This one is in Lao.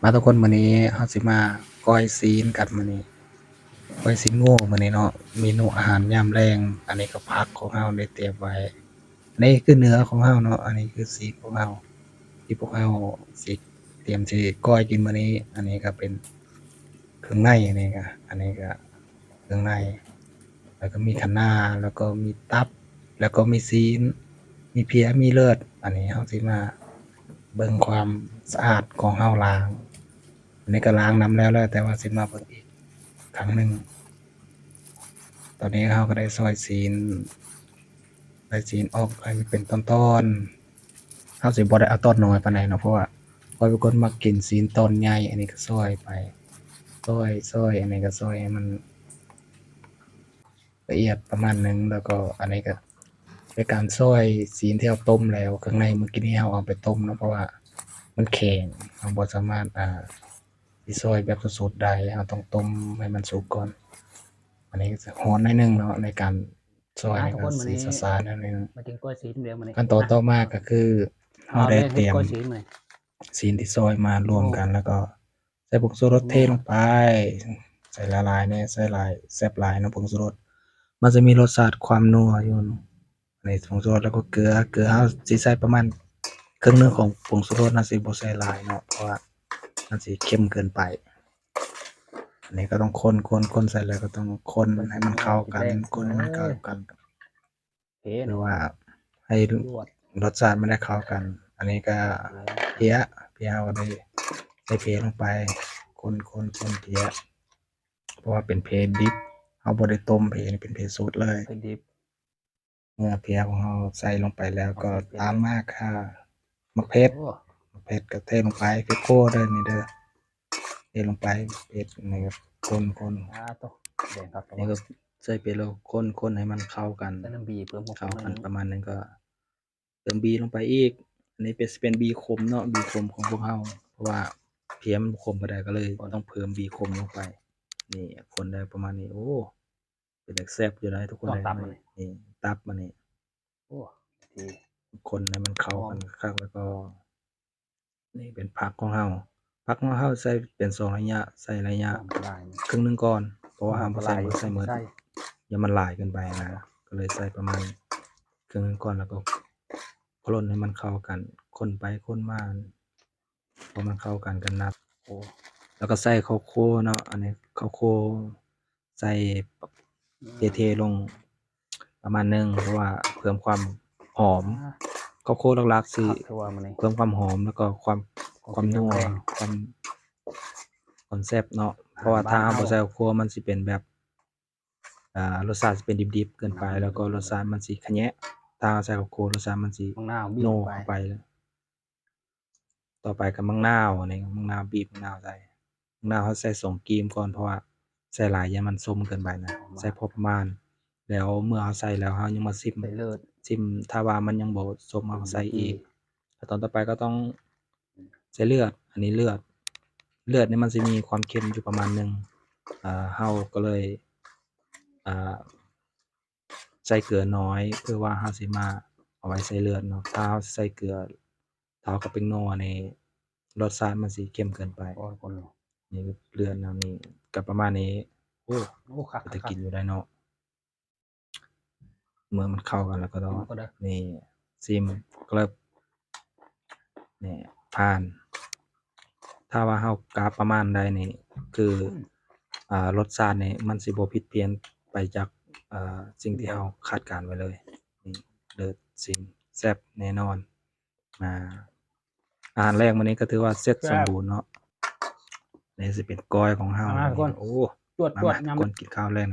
ມາທຸກຄົນ ມື້ນີ້ເຮົາຊິມາກ້ອຍຊີ້ນກັນ ມື້ນີ້ກ້ອຍຊີ້ນງົວ ມື້ນີ້ເນາະ ເມນູອາຫານຍາມແລງ. ອັນນີ້ກໍຜັກຂອງເຮົາໄດ້ຕຽມໄວ້ ອັນນີ້ຄືເນື້ອຂອງເຮົາເນາະ ອັນນີ້ຄືຊີ້ນຂອງເຮົາ ທີ່ພວກເຮົາຊິຕຽມຊິກ້ອຍກິນມື້ນີ້. ອັນນີ້ກໍເປັນເຄື່ອງໃນ ອັນນີ້ກໍ ອັນນີ້ກໍເຄື່ອງໃນ ແລ້ວກໍມີຄະນ້າ ແລ້ວກໍມີຕັບ ແລ້ວກໍມີຊີ້ນ ມີເພຍ ມີເລືອດ. ອັນນີ້ເຮົາຊິມາເບິ່ງຄວາມສະອາດຂອງເຮົາລ້າງ ອັນນີ້ກໍລ້າງນ້ຳແລ້ວແຫຼະ ແຕ່ວ່າຊິມາເບິ່ງອີກຄັ້ງໜຶ່ງ. ຕອນນີ້ເຮົາກໍໄດ້ຊອຍຊີ້ນ ໄດ້ຊີ້ນອອກໃຫ້ມັນເປັນຕອນໆ ເຮົາຊິບໍ່ໄດ້ເອົາຕອນນ້ອຍປານໃດເນາະ ເພາະວ່າຂ້ອຍເປັນຄົນມັກກິນຊີ້ນຕອນໃຫຍ່. ອັນນີ້ກໍຊອຍໄປ ຊອຍ ຊອຍ ອັນນີ້ກໍຊອຍໃຫ້ມັນລະອຽດປະມານໜຶ່ງ ແລ້ວກໍອັນນີ້ກໍເປັນການຊອຍຊີ້ນທີ່ເຮົາຕົ້ມແລ້ວ ເຄື່ອງໃນມື້ກີ້ນີ້ເຮົາເອົາໄປຕົ້ມເນາະ ເພາະວ່າມັນແຂງ ເຮົາບໍ່ສາມາດ ອ່າ ຊິຊອຍແບບສົດໆໄດ້ ເຮົາຕ້ອງຕົ້ມໃຫ້ມັນສຸກກ່ອນ. ອັນນີ້ກໍຈະຮ້ອນໜ້ອຍໜຶ່ງເນາະ ໃນການຊອຍນີ້ກໍຊິຊ້າໆໜ້ອຍໜຶ່ງ. ມາກິນກ້ອຍຊີ້ນເດີມື້ນີ້. ຂັ້ນຕອນຕໍ່ມາກໍຄືເຮົາໄດ້ຕຽມຊີ້ນທີ່ຊອຍມາລວມກັນ ແລ້ວກໍໃສ່ຜົງຊູລົດເທລົງໄປ ໃສ່ຫຼາຍໆແດ່ ໃສ່ຫຼາຍແຊບຫຼາຍເນາະ ຜົງຊູລົດ ມັນຈະມີລົດຊາດຄວາມນົວຢູ່. ໃນຜົງຊູລົດ ແລ້ວກໍເກືອ ເກືອເຮົາຊິໃສ່ປະມານເຄິ່ງໜຶ່ງຂອງຜົງຊູລົດ ເຮົາຊິບໍ່ໃສ່ຫຼາຍເນາະ ເພາະວ່າມັນຊິເຄັມເກີນໄປ. ອັນນີ້ກໍຕ້ອງຄົນ ຄົນ ຄົນ ໃສ່ແລ້ວກໍຕ້ອງຄົນໃຫ້ມັນເຂົ້າກັນ ຄົນໃຫ້ມັນເຂົ້າກັນ ເພ ຫຼືວ່າໃຫ້ລົດຊາດມັນໄດ້ເຂົ້າກັນ. ອັນນີ້ກໍເພຍ ເພຍເຮົາກໍໄດ້ໃສ່ເພລົງໄປ ຄົນ ຄົນ ຄົນເພຍ ເພາະວ່າເປັນເພດິບ ເຮົາບໍ່ໄດ້ຕົ້ມເພ ເປັນເພສົດເລີຍ ເພດິບ. ເມື່ອເພຍຂອງເຮົາໃສ່ລົງໄປແລ້ວ ກໍຕາມມາຄ່າໝາກເຜັດ ໝາກເຜັດກໍເທລົງໄປ ເຜັດໂຄເດີນີ້ເດີ ເທລົງໄປ ເຜັດນີ້ກໍຄົນໆ ອ່າ ໂຕ ແດງຄັກ ນີ້ກໍໃສ່ເຜັດແລ້ວຄົນໆໃຫ້ມັນເຂົ້າກັນ ໃສ່ນ້ຳບີເພີ່ມ ເຂົ້າກັນປະມານໜຶ່ງ ກໍເພີ່ມບີລົງໄປອີກ. ອັນນີ້ເປັນ ຊິເປັນບີຂົມເນາະ ບີຂົມຂອງພວກເຮົາ ເພາະວ່າເພຍມັນບໍ່ຂົມປານໃດ ກໍເລີຍຕ້ອງເພີ່ມບີຂົມລົງໄປ. ນີ້ຄົນໄດ້ປະມານນີ້ ໂອ້ ເປັນຕາແຊບຢູ່ໃດ໋ທຸກຄົນ. ນີ້ຕັບມັນນີ້ ໂອ້ ຄົນໃຫ້ມັນເຂົ້າກັນຄັກໆ ແລ້ວກໍນີ້ເປັນຜັກຂອງເຮົາ ຜັກຂອງເຮົາໃສ່ເປັນສອງໄລຍະ ໃສ່ໄລຍະເຄິ່ງໜຶ່ງກ່ອນ ເພາະວ່າເຮົາບໍ່ໃສ່ໝົດ ໃສ່ໝົດ ຢ່າມັນຫຼາຍເກີນໄປນະ ກໍເລີຍໃສ່ປະມານເຄິ່ງໜຶ່ງກ່ອນ ແລ້ວກໍຄົນໃຫ້ມັນເຂົ້າກັນ ຄົນໄປຄົນມາ ພໍມັນເຂົ້າກັນກໍນັບ ແລ້ວກໍໃສ່ເຂົ້າໂຄເນາະ ອັນນີ້ເຂົ້າໂຄ ໃສ່ເທໆລົງປະມານໜຶ່ງ ເພາະວ່າເພີ່ມຄວາມຫອມ ເຂົ້າໂຄຫຼັກໆຊິເພີ່ມຄວາມຫອມ ແລ້ວກໍຄວາມ ຄວາມນົວ ຄວາມ ຄວາມແຊບເນາະ ເພາະວ່າຖ້າເຮົາບໍ່ໃສ່ເຂົ້າໂຄ ມັນຊິເປັນແບບ ອ່າ ລົດຊາດຊິເປັນດິບໆເກີນໄປ ແລ້ວກໍລົດຊາດມັນຊິຂະແຍະ ຖ້າເຮົາໃສ່ເຂົ້າໂຄ ລົດຊາດມັນຊິນົວເຂົ້າໄປ. ຕໍ່ໄປກໍໝາກນາວ ອັນນີ້ໝາກນາວ ບີບໝາກນາວໃສ່ ໝາກນາວເຮົາໃສ່ສອງກີ້ມກ່ອນ ເພາະວ່າໃສ່ຫຼາຍຢ້ານມັນສົ້ມເກີນໄປນະ ໃສ່ພໍປະມານ ແລ້ວເມື່ອເຮົາໃສ່ແລ້ວ ເຮົາຍັງມາຊິມ ຊິມ ຖ້າວ່າມັນຍັງບໍ່ສົ້ມ ເຮົາກໍໃສ່ອີກ. ຂັ້ນຕອນຕໍ່ໄປກໍຕ້ອງໃສ່ເລືອດ ອັນນີ້ເລືອດ ເລືອດນີ້ມັນຊິມີຄວາມເຄັມຢູ່ປະມານໜຶ່ງ ເຮົາກໍເລີຍ ໃສ່ເກືອໜ້ອຍ ເພື່ອວ່າເຮົາຊິມາເອົາໄວ້ໃສ່ເລືອດເນາະ ຖ້າເຮົາໃສ່ເກືອ ຖ້າເຮົາກັບແປ້ງນົວນີ້ ລົດຊາດມັນຊິເຄັມເກີນໄປ. ນີ້ເລືອດແນວນີ້ ກໍປະມານນີ້ ໂອ້ ເປັນຕາກິນຢູ່ໄດ໋ເນາະ. ເມື່ອມັນເຂົ້າກັນແລ້ວກໍຕ້ອງ ນີ້ ຊິມ ເກີບ ນີ້ ຜ່ານ. ຖ້າວ່າເຮົາກະປະມານໄດ້ນີ້ ຄື ອ່າ ລົດຊາດນີ້ມັນຊິບໍ່ຜິດພຽນໄປຈາກ ເອີ ສິ່ງທີ່ເຮົາຄາດການໄວ້ເລີຍ. ນີ້ ເລີດ ຊິມ ແຊບແນ່ນອນ. ອາ ອາຫານແລງມື້ນີ້ກໍຖືວ່າເສັດສົມບູນເນາະ. ນີ້ຊິເປັນກ້ອຍຂອງເຮົາ ໂອ້ ມາທຸກຄົນ ກິນຂ້າວແລງນຳ